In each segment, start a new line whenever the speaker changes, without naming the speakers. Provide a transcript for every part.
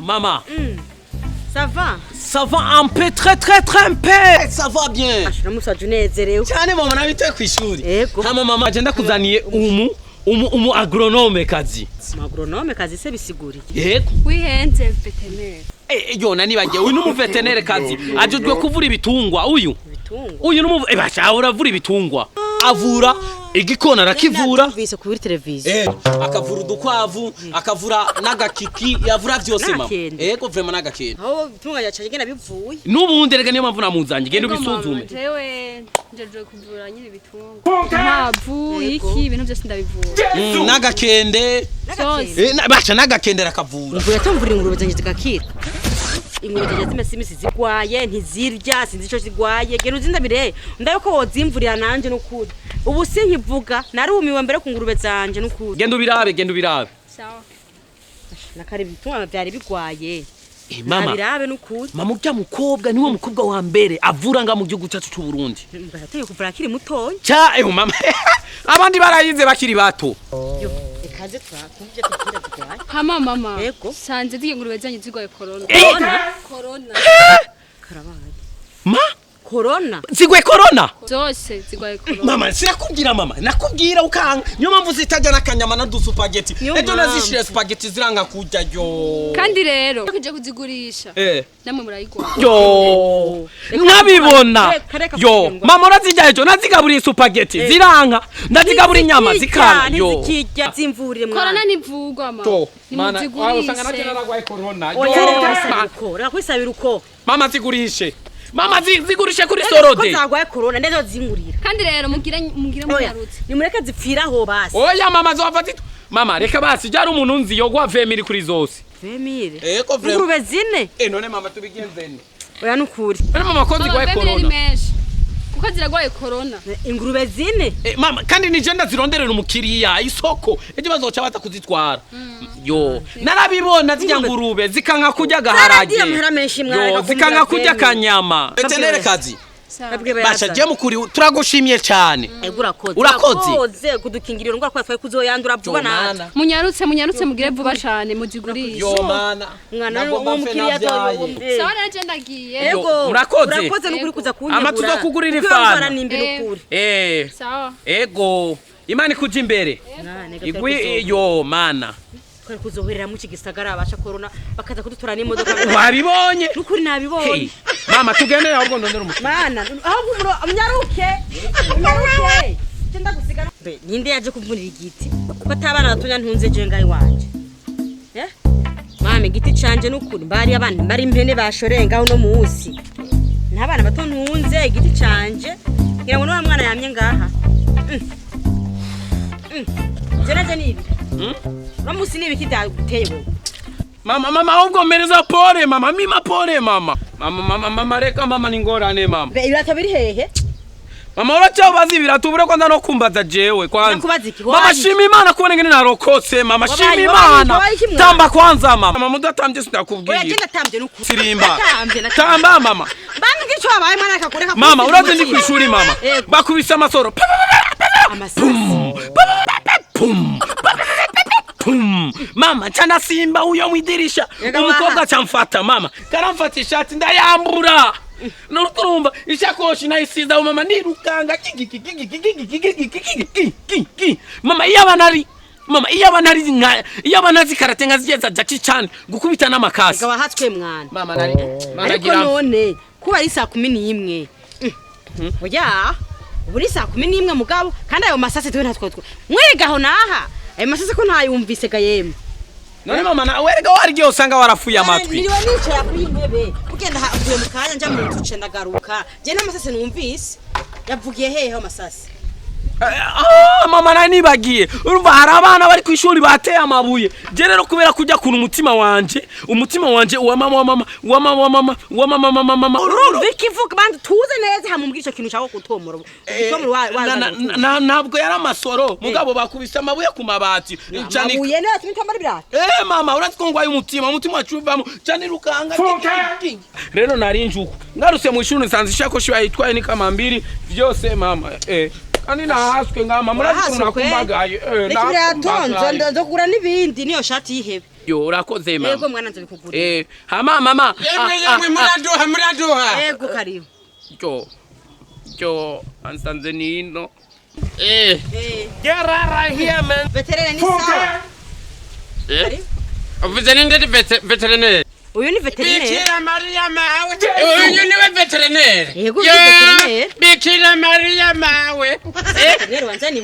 Mama.
Ça va?
Ça va un peu, très très très un peu. Ça va bien.
Ashira musaje unezerewe.
Cyane mama, nabitoye ku ishuri.
Yego.
Hama mama, agenda kuzaniye umu agronome kazi.
Agronome kazi se bisiguriye?
Yego.
Wihenze, vétérinaire.
Eh, yona nibagiye, uyu numu vétérinaire kazi. Ajejwe kuvura ibitungwa uyu.
Ibitungwa?
Uyu numu basha uravura ibitungwa. Avura igikona, arakivura.
Numvise kuri televiziyo.
Eh, akavura udukwavu, akavura n'agakiki, yavura vyose mama.
N'agakende.
Yego, vraiment n'agakende.
Aho ibitungwa yacaye gena bivuye.
N'ubundi rega niyo mpamvu namuzanye, genda ubisuzume.
Jewe njejwe kuvura nyine ibitungwa, inkwavu, iki, ibintu byose ndabivura.
N'agakende.
Byose.
Eh, basha n'agakende arakavura.
Mvuye tumvura ingurube zanjye zigakira. Ingurube zanjye zimeze imisi zigwaye, ntizirya, sinzi ico zigwaye. Genda uzindabire. Ndabe ko wozimvurira nanje n'ukuri. Ubu sinkivuga, narumiwe mbere ku ngurube zanje n'ukuri.
Genda ubirabe, genda ubirabe.
Sawa.
Nakare ibitungwa vyari bigwaye.
Eh, mama.
Nabirabe n'ukuri.
Mama, urya mukobwa niwe mukobwa wa mbere avura nga mu gihugu cyacu cy'u Burundi.
Barateye kuvura akiri mutoya.
Cya mama, abandi barayize bakiri bato.
Yo, ekaze twakumvye tubwira zigwaye.
Hama mama,
Yego.
sanze zigiye ingurube zanyu zigwaye corona. Corona.
Karabaye.
Ma.
Corona.
Zigwe corona.
Zose zigwaye corona.
Mama, sinakubwira mama, nakubwira ukanga. Niyo mpamvu zitajya n'akanyama na dusupageti.
Niyo
Ejo
mpamvu.
nazishire spaghetti ziranga kurya yo.
Kandi rero kuje kuzigurisha, namwe murayigwara.
Yo, nkabibona.
Reka
Yo.
kugira ngo-
Mama, urazirya? Ejo nazigaburiye supageti ziranga, ndazigabura inyama zikanga yo.
Ntizikirya, zimvurire mwana.
Corona ntivugwa mama.
To, mana, wawe usanga
Nimuzigurishe.
nacyo naragwaye corona.
Oya,
Yo.
reka kwisabira uko, reka kwisabira uko.
Mama, zigurishe. Mama, zigurishe kuri
Ko
sorode.
zagwaye corona ndezo zingurira.
Kandi rero mugire
Oya,
munyarutse.
nimureke zipfiraho basi.
Oya mama, zova zitu. Mama, reka basi, jari umuntu nzi yogwa 20 000 kuri zose.
20 000?
Ego, vraiment.
Ingurube zine?
Eh, none mama, tubigenzene?
Oya, nukuri.
None mama, ko
Mama,
zigwaye
20 000 ni
corona?
menshi kuko ziragwaye corona.
Ingurube zine?
Eh, mama, kandi nije ndazironderera umukiriya isoko, ejo bazoca baza kuzitwara. Yo, narabibona zirya ngurube zikanka kurya agaharage.
Zaradiye amahera menshi mwana,
Yo,
reka
zikanka
kumbwira
kurya
20 000.
akanyama. Vétérinaire kazi.
Sawa.
Nabwiye
Basha
bayazana.
je mukuri, turagushimye cyane.
Ego, urakoze.
Urakoze.
Urakoze kudukingira iyo ndwara kubera twari kuzoyandura vuba natwe.
Munyarutse, munyarutse, mugire vuba cane muzigurishe.
Yo mana.
Mwana,
Nagomba
uwo
mfe
mukiriya
navyaye.
Sawa rero, je ndagiye.
Ego.
Murakoze.
Urakoze nukuri kuza kunyegura.
Ama tuzokugurira
Kuko iyo ndwara
ifana.
ni mbi nukuri.
Eh.
Sawa.
Ego, Imana ikuja imbere.
Mwana, ega
Igwi. Yo mana.
Twari kuzohorera mu iki gisagara abasha corona bakaza kudutora n'imodoka.
Wabibonye?
Nukuri nabibonye.
Hey, mama, tugende ahubwo ndondera umukiriya.
Mana, ahubwo umuro unyaruke. Unyaruke. Je ndagusiga. Be, ninde yaje kumvunira igiti? Ko atabana batonya ntunze je ngayi wanje. Eh? Mama, igiti canje nukuri mbari abana mbari impene bashoreye ngaho no musi. Nta bana bato ntunze, igiti canje. Ngira ngo niwa mwana yamye ngaha. Je naje nibi. No musi nibi kidaguteye wewe.
Mama, mama, ahubwo mpereza pole mama, mima pole mama. Mama, mama, mama, reka mama, ni ngorane mama.
Be, ibirato biri hehe?
Mama, uracyabaza ibirato? Ubure kwanza no kumbaza jewe kwanza.
Ndakubaza iki?
Mama,
Wabaye
shima Imana kubona ingene narokotse mama, shima Imana.
Wabaye iki mwana?
Tamba kwanza mama. Mama, udatambye
Oya,
sindakubwira.
je ndatambye nukuri.
Sirimba.
Natambye, natambye.
Tamba mama.
Bambwira icyo wabaye mwana akakureka.
Mama, urazi ndi kwishuri mama.
Yego.
Bakubise amasoro.
Amasasi.
Pum. Pum. Mama, nca simba uyo mwidirisha.
Yega.
Umukobwa
Waha.
acamfata mama. Karamfata ishati ndayambura. Nurukurumba ishakoshi nayisiza mama, nirukanga. Mama, iyo abana ari mama, iyo abana ari nka iyo abana azi karate nka zigeza Jackie Chan gukubita n'amakasi.
Gaba hatswe mwana.
Mama, nari
Ariko none kuba ari saa 11. Oya, ubu ni saa 11 mugabo, kandi ayo masasi twe ntatwo twe. Mwigaho naha. Ayo masasi ko ntayumvise ga yemwe.
None mama, na werega warigiye usanga warafuye amatwi.
Niriwe nicaye kuri iyi ntebe. Ugenda uvuye mu kanya nja mu nzu nca ndagaruka. Je n'amasasi numvise. Yavugiye hehe ayo masasi?
Ah, mama, nari nibagiye. Urumva hari abana bari ku ishuri bateye amabuye. Je rero kubera kujya kuntu umutima wanje, umutima wanje uwa mama, wa mama, wa mama, wa mama, wa mama, mama, mama.
Urumva ikivuga bantu tuze neza hamumbwira ico kintu ushaka gutomora. Gutomora wa
Ntabwo yari amasoro mugabo, bakubise amabuye ku mabati.
Amabuye niyo yatumye utambara ibirato.
Eh mama, urazi ko ngwaye umutima, umutima wacu uvamo cyane rukanga. Rero nari njuko ngarutse mu ishuri nsanze ishakoshi bayitwaye ni kamambiri vyose mama. Eh, kandi nahaswe nga mama, murazi ko nakumbagaye. Eh,
Reka ibirato
nakumbagaye.
nzo kugura n'ibindi niyo shati yihebe.
Yo, urakoze mama.
Yego mwana, nzobikugurira.
Hama mama.
Yemwe yemwe, muraduha, muraduha.
Yego, karibu.
Yo yo, ansanze nino.
Get
out of here, man.
Vétérinaire ni sawa.
Uvuze ninde ni vétérinaire?
Uyu ni vétérinaire.
Bikira Mariya mawe, uyu niwe vétérinaire?
Yego, ni vétérinaire.
Bikira Mariya mawe.
Vétérinaire wanje ni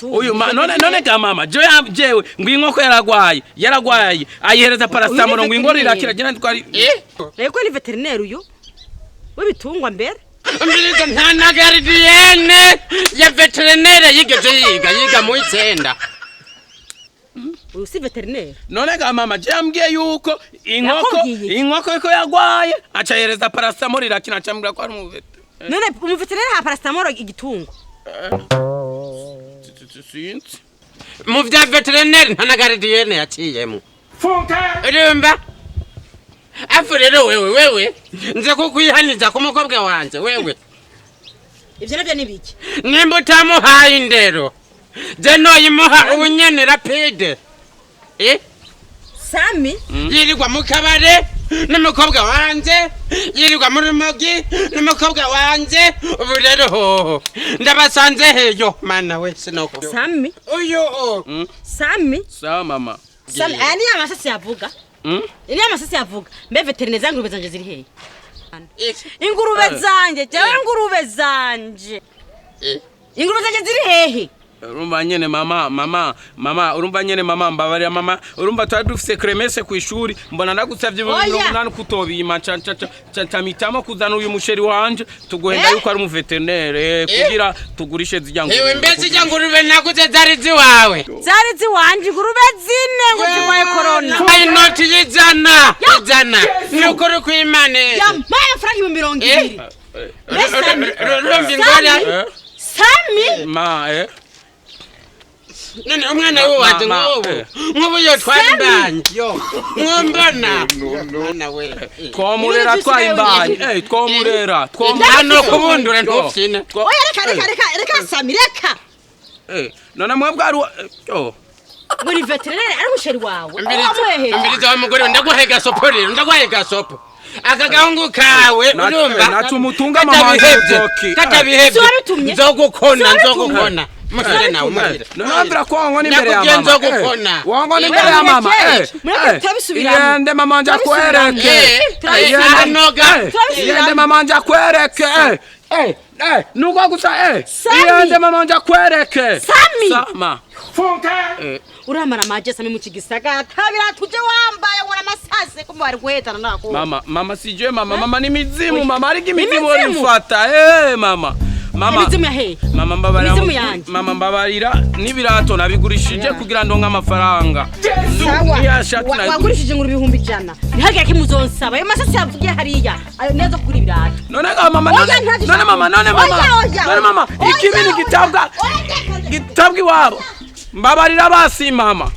Uyu none ga mama, je jewe ngo inkoko yaragwaye ayihereza paracetamol ngo ingoro irakira, jena twari.
Yego, ni vétérinaire uyu w'ibitungwa mbere.
Umviriza, nta na gardienne ya vétérinaire yigeze yiga mu icenda.
Uyu si vétérinaire.
None ga mama, je yambwiye yuko inkoko
Yakubwiye iki?
Inkoko iko yagwaye acahereza paracetamol irakira, acambwira ko ari mu
None umuvétérinaire ha paracetamol igitungwa?
Sinzi.
Mu vya vétérinaire nta na gardienne yaciyemo, urumva? Afu rero wewe nze kukwihaniza ku mukobwa wanje wewe.
Ivyo navyo ni biki?
Nimba utamuhaye indero, je noyimuha ubunyene rapide.
Sami.
Yirirwa mu kabare n'umukobwa wanje, yirirwa muri rumogi n'umukobwa wanje. Ubu rero hoho ndabasanze heyo, mana we, sinoko.
Sami.
Uyu o.
Sami.
Sawa mama.
Sami, aya ni amasasi yavuga. Ni amasasi yavuga. Mbe vétérinaire, za ngurube zanje ziri hehe? Ingurube zanje, jewe ingurube zanje. Ingurube zanje ziri hehe?
Urumva nyene mama, mama, mama, urumva nyene mama, mbabarira mama. Urumva twari dufise kermesse ku ishuri, mbona ndagusavye
Oya.
80 kutobima, ca ca ca ca mitamo kuzana uyu muchéri wanje tuguhenda yuko ari umuvétérinaire kugira tugurishe zirya
Ewe,
ngurube.
mbese ijya ngurube naguze zari ziwawe?
Zari ziwanje ingurube zine, ngo zirwaye corona.
Ayi noti y'ijana, ijana, ni ukuri kw'Imana.
Yampaye amafaranga 20,000. Mbe Sami.
Urumva ingorane?
Sami.
Ma
None umwana w'uwaje nk'ubu nk'ubu yotwara imbanyi yo mwombona mwana we?
Twomurera
Ibintu
twayimbaye.
bisigaye.
Twomurera, twomurera.
Hano kubundura ntufyine.
Oya, reka, reka, reka, reka Sami, reka.
None mwebwe ari yo.
Ngo ni vétérinaire, ari umuchéri wawe. Wamuhehe.
Mbiriza wa mugore, ndaguhaye gasopo rero, ndaguhaye gasopo aka gahungu kawe. Urumva?
Naca umutunga mama wanje urutoki.
Katabihevye
Si wabitumye?
nzogukona.
Si wabitumye?
Nzogukona muhire nawe, muhire.
None wambwira ko wangona imbere ya
Ndakubwiye
mama?
nzogukona.
Wangona imbere ya mama?
Mureke, turabisubiramo.
Yende mama wanje akwereke.
Anoga.
Yende mama wanje akwereke. Nuko gusa.
Sami.
Yende mama wanje akwereke.
Sami.
Sama.
Uramara maje Sami mu kigisagara tabira tuje wambaye ngo namasase kumbe wari guhetana nako.
Mama, mama, sije mama, mama ni mizimu mama, ariko imizimu
Imizimu?
mfata. Mama. Mama.
Imizimu ya hehe?
Mama, mbabarira.
Imizimu yanje.
Mama, mbabarira, n'ibirato nabigurishije kugira ndonke amafaranga.
Sawa.
Niyashati nayigurishije.
Wagurishije ingurube 100,000, ntihagire kimuzonsaba. Ayo masasi yavugiye hariya, ayo niyo kugura ibirato.
None ga mama,
Oya,
none
ntagishaka.
none mama, none mama.
Oya, oya,
None mama,
oya,
ikibini
oya.
gitabwa
Oya, reka, reka.
gitabwa iwabo. Mbabarira basi mama.